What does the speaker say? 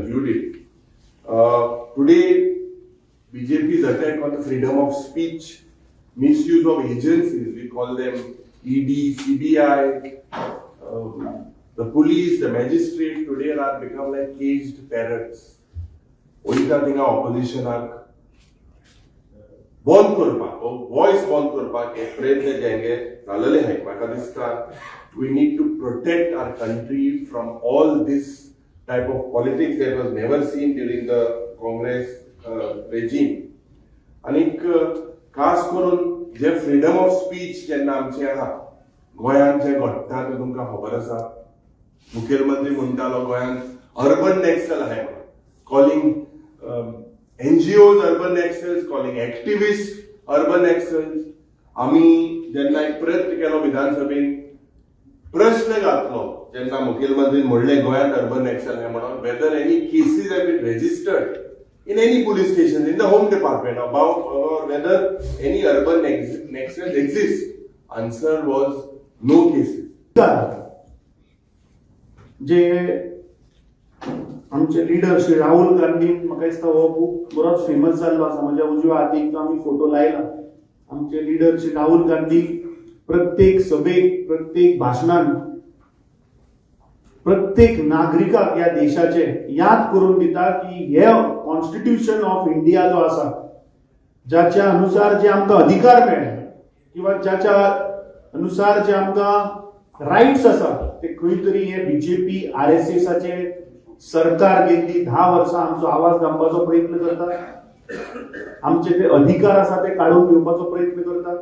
conclude it. Today BJP's attack on the freedom of speech, misuse of agencies, we call them ED, CBI, the police, the magistrate today are become like caged parrots. वयता थिंगा ऑपोजिशनाक बंद करपाक, voice बंद करपाक हे प्रयत्न जे हांगे जालेले आहाय. म्हाका दिसता we need to protect our country from all this type of politics that was never seen during the Congress regime. आनीक खास करून जे फ्रीडम ऑफ स्पीच जेन्ना आमचें आहा, गोंयांत जें घडटा तें तुमकां खबर आसा. मुखेलमंत्री म्हणटालो गोंयांत अर्बन नॅक्सल आहाय म्हणून, calling NGOs urban Naxals, calling activist urban Naxals. आमी जेन्ना एक प्रयत्न केलो, विधानसभेन प्रश्न घातलो, जेन्ना मुखेलमंत्रीन म्हणलें गोंयांत अर्बन नॅक्सल आहाय म्हणून, whether any cases have been registered in any police station, in the home department, about or whether any urban Naxals exist. Answer was no cases. जे आमचे लिडर श्री राहुल गांधी, म्हाका दिसता हो बूक बरोच फेमस जाल्लो आसा. म्हज्या उजव्या हातीक जो आमी फोटो लायला, आमचे लिडर श्री राहुल गांधी प्रत्येक सभेक, प्रत्येक भाशणान प्रत्येक नागरिकाक ह्या देशाचे याद करून दिता की हे कॉन्स्टिट्यूशन ऑफ इंडिया जो आसा, ज्याच्या अनुसार जे आमकां अधिकार मेळ्ळे किंवा ज्याच्या अनुसार जे आमकां रायट्स आसा, ते खंय तरी हे बीजेपी आरएसएसाचे सरकार गेल्ली 10 वर्सां आमचो आवाज दामपाचो प्रयत्न करता, आमचे ते अधिकार आसा ते काडून घेवपाचो प्रयत्न करतात.